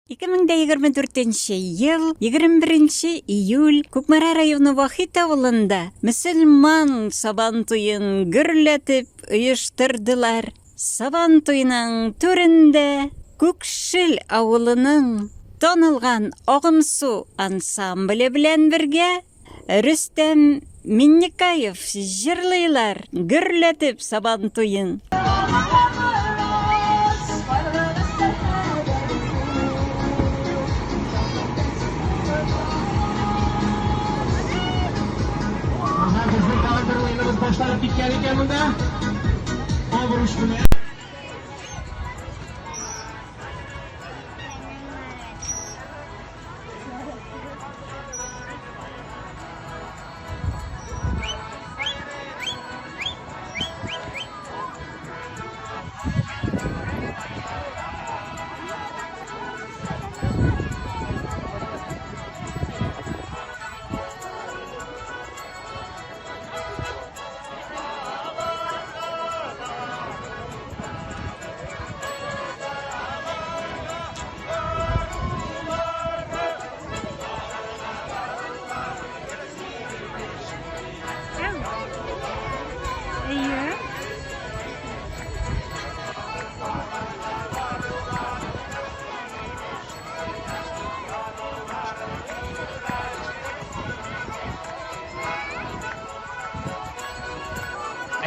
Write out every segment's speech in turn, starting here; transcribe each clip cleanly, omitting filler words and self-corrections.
2024 ел, 21 июль, Кукмара районы Вахит авылында мөселман Сабан туен гөрләтеп оештырдылар. Сабан туеның түрендә Күкшел авылының танылган Агымсу ансамбле белән бергә Рөстәм Миннекаев җырлыйлар, гөрләтеп Сабан туен. Безнең тагын бер уеныбыз башланып киткән икән монда. Обруч белән.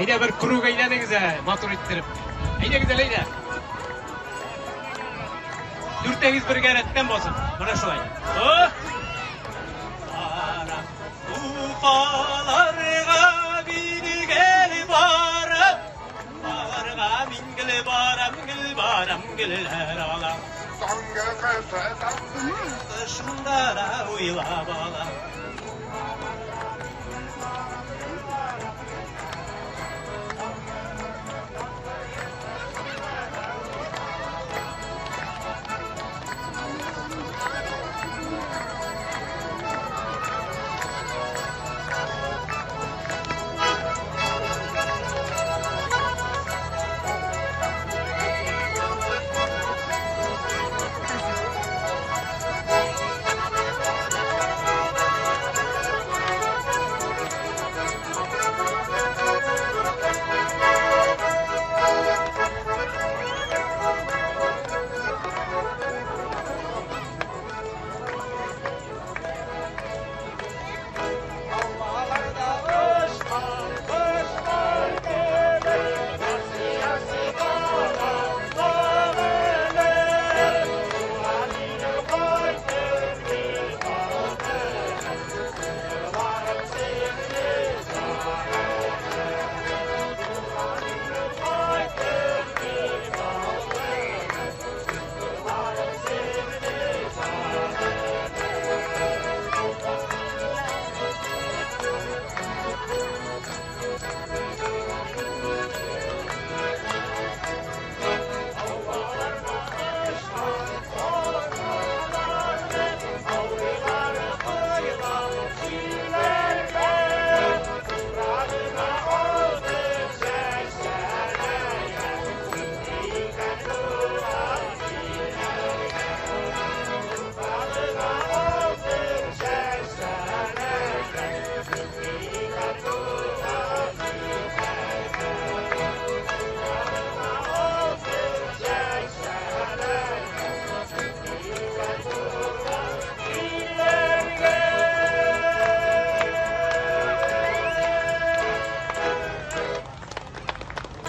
Әйдә бер круг әйләнегез ә, матур иттереп. Әйдәгез әле, әйдә. Дүртегез бергә рәттән басып. Менә шулай. Барам Уфаларга мин гел барам. Аларга мин гел барам, гел барам, гөлләр алам. Тышында да уйлап алам.